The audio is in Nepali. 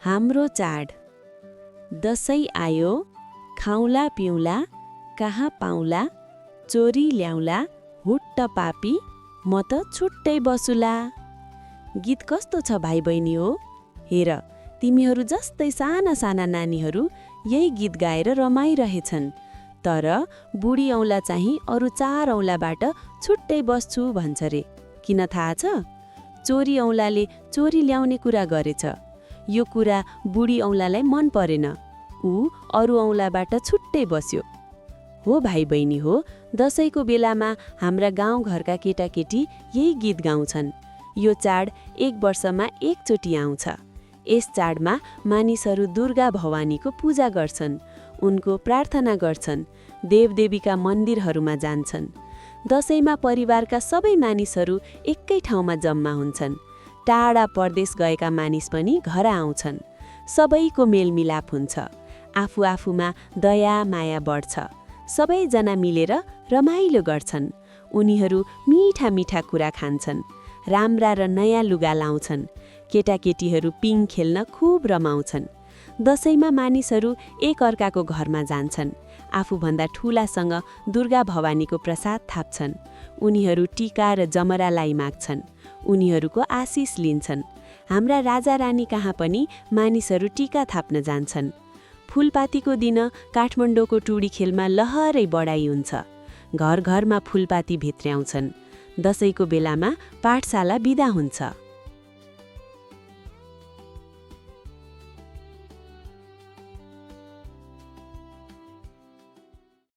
हाम्रो चाड। दशैं आयो, खाउँला पिउँला, कहाँ पाउँला, चोरी ल्याउला, हुट्ट पापी, म त छुट्टै बसुला। गीत कस्तो छ भाइ बहिनी हो? हेर, तिमीहरू जस्तै साना साना नानीहरू यही गीत गाएर रमाइरहेछन्। तर बुढी औँला चाहिँ अरू 4 औँलाबाट छुट्टै बस्छु भन्छ रे। किन थाहा छ? चोरी औँलाले चोरी ल्याउने कुरा गरेछ। यो कुरा बुढी औँलालाई मन परेन। ऊ अरू औँलाबाट छुट्टै बस्यो। हो भाइ बहिनी हो, दशैंको बेलामा हाम्रा गाउँघरका केटाकेटी यही गीत गाउँछन्। यो चाड 1 वर्षमा एकचोटि आउँछ। यस चाडमा मानिसहरू दुर्गा भवानीको पूजा गर्छन्, उनको प्रार्थना गर्छन्, देवदेवीका मन्दिरहरूमा जान्छन्। दशैंमा परिवारका सबै मानिसहरू एकै ठाउँमा जम्मा हुन्छन्। टाढा परदेश गएका मानिस पनि घर आउँछन्। सबैको मेलमिलाप हुन्छ। आफू आफूमा दया माया बढ्छ। सबैजना मिलेर रमाइलो गर्छन्। उनीहरू मिठा मिठा कुरा खान्छन्, राम्रा र नयाँ लुगा लाउँछन्। केटाकेटीहरू पिङ खेल्न खूब रमाउँछन्। दशैंमा मानिसहरू एक अर्काको घरमा जान्छन्। आफूभन्दा ठूलासँग दुर्गा भवानीको प्रसाद थाप्छन्। उनीहरू टीका र जमरालाई माग्छन्। उनीहरूको आशिष लिन्छन्। हाम्रा राजा रानी कहाँ पनि मानिसहरू टीका थाप्न जान्छन्। फूलपातीको दिन काठमाडौँको टुडी खेलमा लहरै बढाइ हुन्छ। घर घरमा फूलपाती भित्र्याउँछन्। दशैंको बेलामा पाठशाला बिदा हुन्छ।